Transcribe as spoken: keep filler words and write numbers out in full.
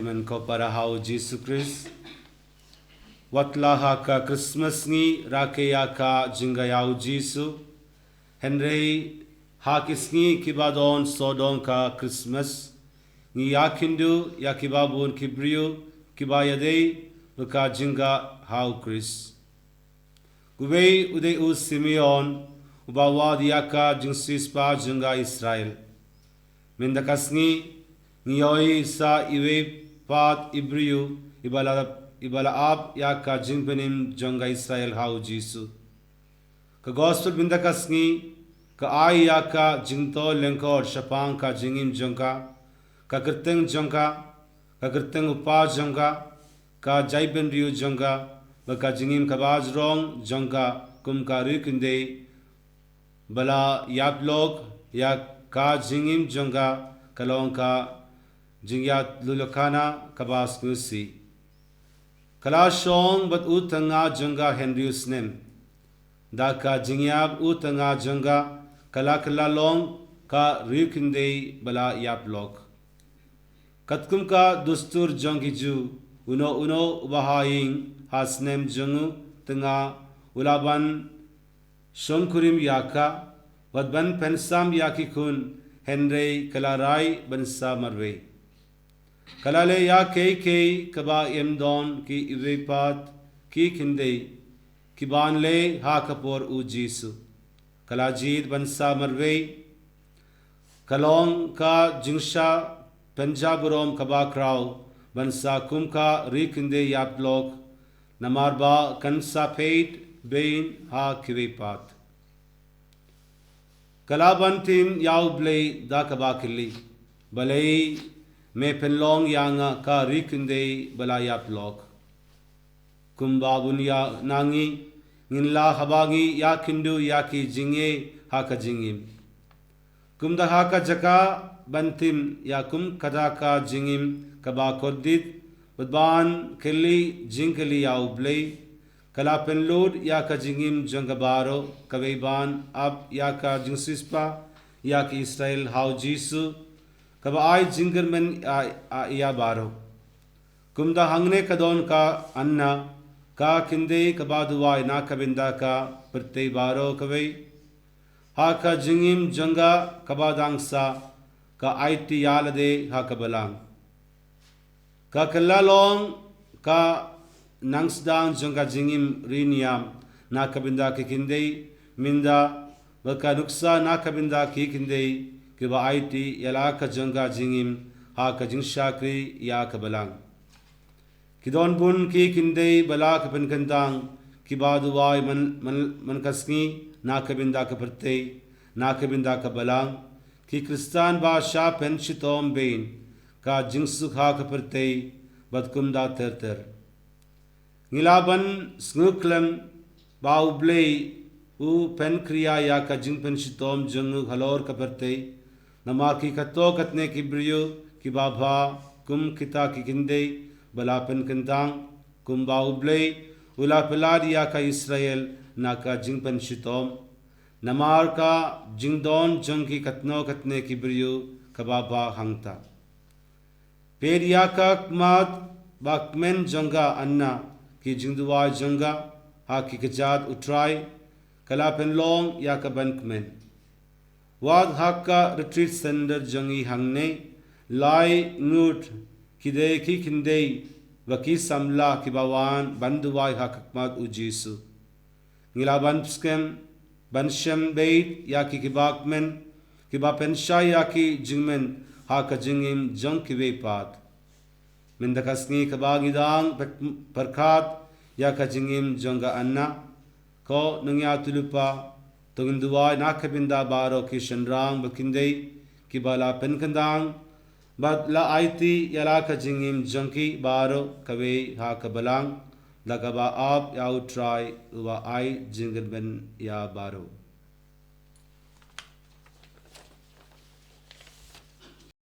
Amen. Ko para ha u Jisu Krist. Wat la ha ka Christmas ngi rakhe ïa ka jingïaid ïa u Jisu. Hynrei ha ki sngi kiba don sawdong ka Christmas, ngi ïakynduh ïa kiba bun ki briew kiba ïadei bad ka jingïaid ha u Krist. Uwei u dei u Simeon, uba wad ïa ka jingsiewspah jong ka Israel. Mynta ka sngi, ngi ïohi sa iwei pat i briew, iba la, iba la ap ïa ka jingpynim jong ka Israel ha u Jisu. Ka Gospel mynta ka sngi, ka ai ïa ka jingthoh lyngkot shaphang ka jingim jong ka, ka kyrteng jong ka, ka kyrteng u kpa jong ka, ka jaitbynriew jong ka, bad ka jingim kaba jrong jong ka kum ka riewkhyndai, ba la ïaplok ïa ka jingim jong ka, ka long ka jingïalukana kaba sngewsih. Ka la shong bad u tnga jong ka hynriew snem. Da ka jingïap u tnga jong ka, ka la kylla long ka riewkhyndai ba la ïaplok. Katkum ka dustur jong ki Jiw, uno uno uba ha ïing ha snem jong u tnga u lah ban shongkurim ïa ka, wat ban pynsam ïa ki khun, hynrei ka la rai ban sa marwei. Ka la leh ïa kaei kaei kaba ym don ki iwei pat ki khyndai kiban leh ha ka por u Jisu. Ka la jied ban sa marwei. Ka long ka jingshah pynjah burom kaba khraw ban sa kum ka riewkhyndai ïaplok, namar ba kan sa peit beiñ ha kiwei pat. Ka la ban tim ïa u Blei da kaba kylli, balei me pynlong ïa nga ka riewkhyndai ba la ïaplok? Kumba bun ïa na ngi, ngin lah haba ngi ïakynduh ïa ki jingeh ha ka jingim. Kumta ha ka jaka ban tim ïa kum kata ka jingim kaba kordit, bad ban kylli jingkylli ïa u Blei, ka la pynlut ïa ka jingim jong ka baroh, kawei ban ap ïa ka jingsiewspah ïa ki Israel ha u Jisu, kaba ai jingkyrmen ïa, ïa, ïa baroh. Kumta hangne ka don ka Anna, ka khyndai kaba duwai na ka bynta ka pyrthei baroh kawei. Ha ka jingim jong ka kaba dang sah, ka aiti ïa lade ha ka balang. Ka kylla long ka nang sdang jong ka jingim ri niam na ka bynta ki khyndai, mynta bad ka nuksa na ka bynta ki khyndai kiba aiti ïa la ka jong ka jingim ha ka jingshakri ïa ka balang. Ki don bun ki khyndai ba la ka pynkyntang, kiba duwai man, man, man ka sngi na ka bynta ka pyrthei, na ka bynta ka balang. Ki Khristan ba shah pynshitom beiñ, ka jingsuk ha ka pyrthei, bad kumta ter ter. Ngi lah ban sngewkhlem ba u Blei u pynkhria ïa ka jingpynshitom jong u halor ka pyrthei, namar ki katto katne ki briew kiba bha kum kita ki khyndai ba la pynkyntang, kumba u Blei u la pyllait ïa ka Israel na ka jingpynshitom, namar ka jingdon jong ki katno katne ki briew kaba bha hangta. Peit ïa ka khmat bakmen jong ka Anna, ki jingduwai jong ka ha ki kjat U Trai, ka la pynlong ïa ka ban kmen. Wat ha ka retreat center jong ngi hangne, lai ngut ki dei ki khyndai bad ki samla kiba wan ban duwai ha ka khmat u Jisu. Ngi lah ban skhem, ban shem beit ïa ki kiba kmen, kiba pynshai ïa ki jingkmen ha ka jingim jong kiwei pat. Mynta ka sngi kaba ngi dang pyrkhat ïa ka jingim jong ka Anna, ko nongïathuhlypa, to ngin duwai na ka bynta baroh ki shynrang bad khyndai kiba la pynkyntang bad la aiti ïa la ka jingim jong ki baroh kawei ha ka balang, da kaba ap ïa U Trai uba ai jingkyrmen ïa baroh.